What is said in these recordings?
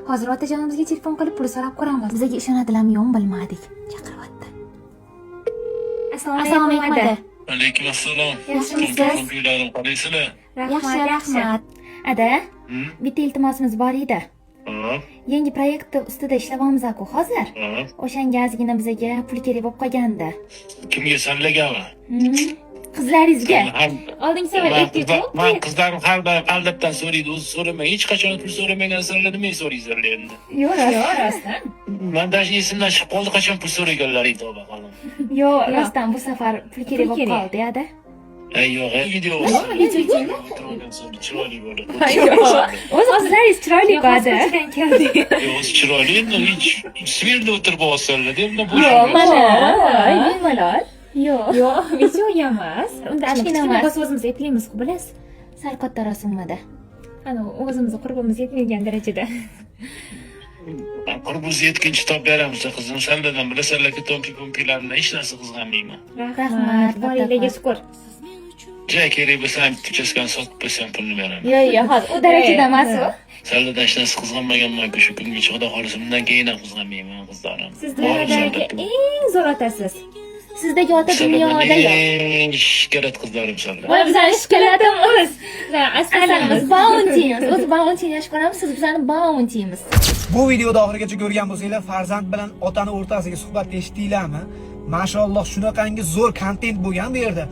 Hozir otajonimizga telefon qilib, pul so'rab ko'ramiz. Bizga ishonadilarmi, yo'qmi, bilmadik. Chaqiryapti. Assalomu alaykum, ada. Alaykum assalom. Yaxshimisiz? Kuylarim, qalaysizlar? Yaxshi, rahmat. Ada, bitta iltimosimiz bor edi. Hop, Yangi proyektni ustida ishlayapmiz-ku hozir. Hop. O'shanga ozgina bizaga pul kerak bo'lib qolgandi. Kimga, sanlagami? Qizlaringizga. Oldingi safar aytdik-ku. Man qizlarim har doim aldabdan so'raydi, o'zi so'ramay, hech qachon pul so'ramagansanlar, nimaga so'raysizlar endi? Yo'q, yo'q, rostdan. Man даже esimdan chiqib qoldi, qachon pul so'raganlar edi, tavba qildim. Yo'q, rostdan bu safar pul kerak Pul bo'lib kerak. qoldi, ada. Ay, yo'q, video Yo'q, video. Chiroyli bo'ladi. O'zi qizlaringiz chiroyli, Yo'q, ada. ko'chadan keldik. Yo'q, o'zi chiroyli endi, hech sverda o'tirib olsanlar, endi bu Yo'q, mana. Voy, Bemalol. Yo'q. Yo'q, video emas. Unda Kichkina kichkina emas. bo'lsa, o'zimiz eplaymiz, bilasiz. Sal kattaroq summada. Ana, o'zimizni qurbimiz yetmagan darajada. Qurbimiz yetguncha topib beramiz, qizim. Sanlardan bilasanlarki, tompi pompilardan hech narsa qizg'anmayman. Rahmat, Boringlarga shukur. Ja kerak bo'lsa ham, bitta uchastkani sotib qo'ysam, pulni beraman. Yo'q, yo'q, hozir u darajada emas u. Sanlardan hech narsa qizg'anmaganman-ku shu kungacha, xudo xohlasa, bundan keyin ham qizg'anmayman, qizlarim. Siz dunyodagi eng zo'r otasiz. Sizdagi ota dunyoda yo'q. Eng shikalat qizlarim sanlar. Voy, bizani shikolatimiz. Asalimiz. Asalimiz, bountymiz. O'zi bountyni yaxshi ko'ramiz, siz bizani bountymiz. Bu videoda oxirigacha ko'rgan bo'lsanglar, farzand bilan otani o'rtasidagi suhbatni eshitdinglarmi? Mashalloh, shunaqangi zo'r kontent bo'lgan bu yerda.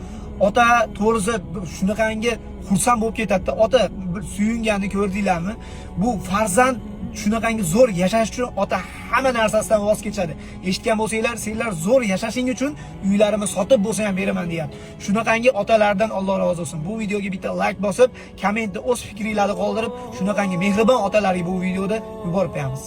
Ota to'g'risi shunaqangi xursand bo'lib ketadi. Ota bir suyunganini ko'rdinglarmi? Bu farzand shunaqangi zo'r yashash uchun ota hamma narsasidan voz kechadi. Eshitgan bo'lsanglar, senlar zo'r yashashing uchun uylarimni sotib bo'lsa ham beraman deyapti. Shunaqangi otalardan Alloh rozi bo'lsin. Bu videoga bitta like bosib, kommentda o'z fikringlarni qoldirib, shunaqangi mehribon otalarga bu videoda yuborib qo'yamiz.